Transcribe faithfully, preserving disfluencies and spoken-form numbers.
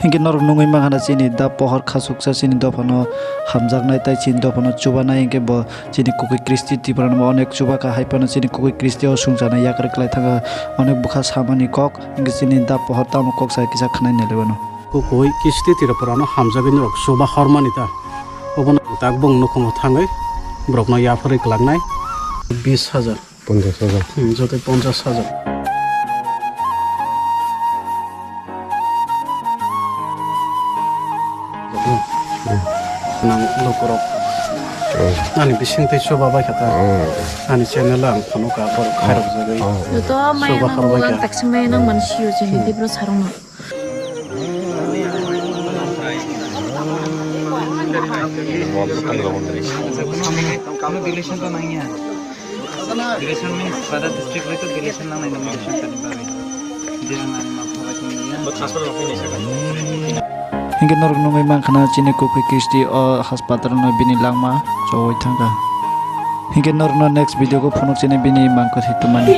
Hinkhe norok nugwi mankha na chini da pohor khasuksa chini dophano hamjaknai tei chini dophano chubanai hinkhe bo chini Kuki Kristi Tripura no onek chubakha, hai phano chini Kuki Kristi o songcharnai yakarwi kwlai thangkha onek bwkha samani kok hinkhe chini da pohor tamo kok sai kisa khwnai nai lai mano. Kuki Kristi Tripura no hamjagwi norok chuba hormani ta obono tak bong nukhungo thangwi borokno yapharwi kwlaknai. Bis hajar. Ponchash hajar. Hmm, joto ponchash hajar. Nang lukurok. Hmm. Ani bising tei chuba bai kha ta. Hmm. Ani channel ang phano ka borok khairok jagwi. Hmm. Joto maya chuba nang khorbai lukurok kha. Taksa maya nang man sio je Hmm. Dibro sarong no. Relation to nangya. Relation means pada district bai to relation nangnai nang relation kani bagwi. Dia nang ma phabai tongya. Hinkhe norok nugwi mankha na chini Kuki Kristi o hospital no bini langma chowui thangkha. Hinkhe norokno next video o phunuk chini bini mangkwthwi tongmani.